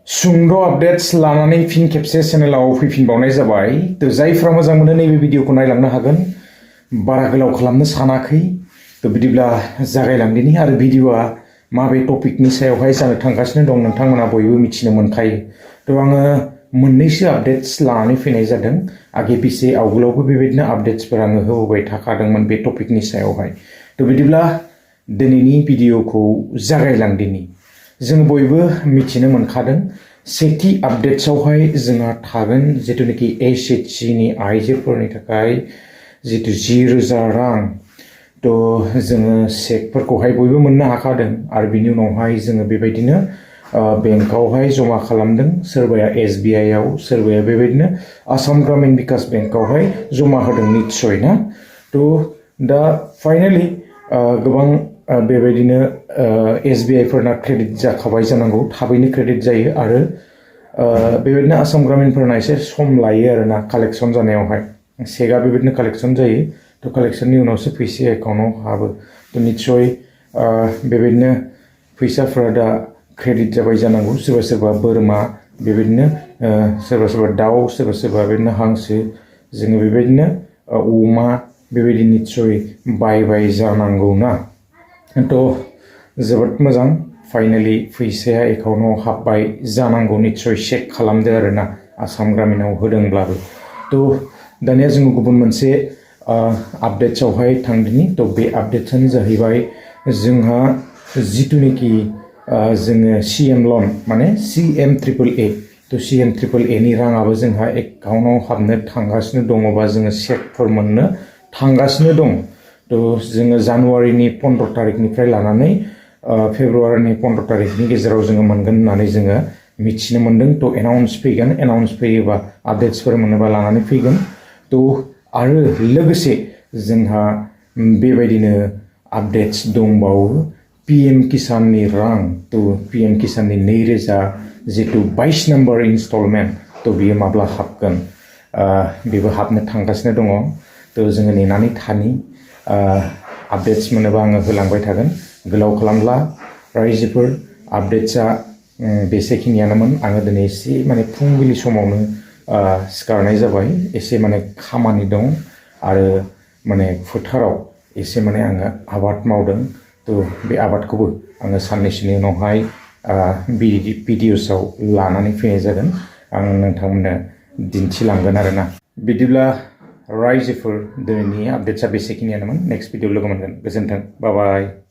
सुंद' आपडेट्स लानानै फिन खेबसे चेनेलाव फैफिनबावनाय जाबाय। तो जायफ्रा मोजां मोनो नैबे भिडिअखौ नायलांनो हागोन। बारा गोलाव खालामनो सानाखै। तो बिदिब्ला जागायलांदिनि आरो भिडिअआ माबे टपिकनि सायावहाय जानो थांगासिनो दं नोंथांमोना बयबो मिथिनो मोनखायो। तो आङो मोननैसो आपडेट्स लानानै फैनाय जादों। आगे पिछे आवगोलावबो बेबायदिनो आपडेट्सफोर आङो होबोबाय थाखादोंमोन बे टपिकनि सायावहाय। तो बिदिब्ला दिनैनि भिडिअखौ जागायलांदिनि। जों बयबो मिथिनो मोनखादों सेथि आपडेट्सआवहाय जोंहा थागोन जितुनिखि एसएचजिनि आइजोफोरनि थाखाय जितु 10,000 रां तो जोङो चेकफोरखौहाय बयबो मोननो हाखादों आरो बिनि उनावहाय जोङो बेबायदिनो बेंकआवहाय जमा खालामदों। सोरबाया एसबिआइ आव, सोरबाया बेबायदिनो आसाम ग्रामीण बिकास बेंकआवहाय जमा होदों निस्सय ना। तो दा फाइनालि गोबां बेबायदिनो एसबिआइफोरना क्रेडिट जाखाबाय जानांगौ, थाबैनो क्रेडिट जायो आरो बेबायदिनो आसाम ग्रामीणफोरना एसे सम लायो आरोना कालेक्सन जानायावहाय। चेकआ बेबायदिनो कालेक्सन जायो। तो कालेक्सननि उनावसो फैसाया एकाउन्टआव हाबो। तो निस्सय बेबायदिनो फैसाफोरा दा क्रेडिट जाबाय जानांगौ। सोरबा सोरबा बोरमा बेबायदिनो सोरबा सोरबा दाउ, सोरबा सोरबा बेबायदिनो हांसो, जोङो बेबायदिनो अमा बेबायदि निस्सय बायबाय जानांगौ ना। तो जोबोद मोजां फाइनालि फैसाया एकाउन्टआव हाबबाय जानांगौ। निस्सय चेक खालामदो आरोना आसाम ग्रामीणआव होदोंब्लाबो। तो दानिया जोङो गुबुन मोनसे आपडेट्सआवहाय थांदिनि। तो बे आपडेट्सआनो जाहैबाय जोंहा जितुनिखि जोङो सिएम लन माने CM-AAA। तो CM-AAA नि राङाबो जोंहा एकाउन्टआव हाबनो थांगासिनो दङबा जोङो चेकफोर मोननो थांगासिनो दं। तो जोङो जानुवारिनि 15 तारिखनिफ्राय लानानै फेब्रुवारिनि 15 तारिखनि गेजेराव जोङो मोनगोन होननानै जोङो मिथिनो मोनदों। तो एनाउन्स फैगोन, एनाउन्स फैयोबा आपडेट्सफोर मोनोबा लानानै फैगोन। तो आरो लोगोसे जोंहा बेबायदिनो आपडेट्स दंबावो PM किसाननि रां। तो PM किसाननि 2,000 जितु 22 नम्बर इनस्टलमेन्ट तो बियो माब्ला हाबगोन बेबो हाबनो थांगासिनो दङ। तो जोङो नेनानै थानि आपडेट्स मोनोबा आङो होलांबाय थागोन। गोलाव खालामला रायजोफोर आपडेट्सआ बेसेखिनियानोमोन। आङो दिनै एसे माने फुंबिलि समावनो सिखारनाय जाबाय। एसे माने खामानि दं आरो माने फोथाराव एसे माने आङो आबाद मावदों। तो बे आबादखौबो आङो साननैसोनि उनावहाय भिडिअसआव लानानै फैनाय जागोन। आं नोंथांमोननो दिन्थिलांगोन आरोना। बिदिब्ला रायजोफोर दिनैनि आपडेट्सआ बेसेखिनियानोमोन। नेक्स्ट भिडिअ लोगो मोनगोन। गोजोन्थों। बाय बाय।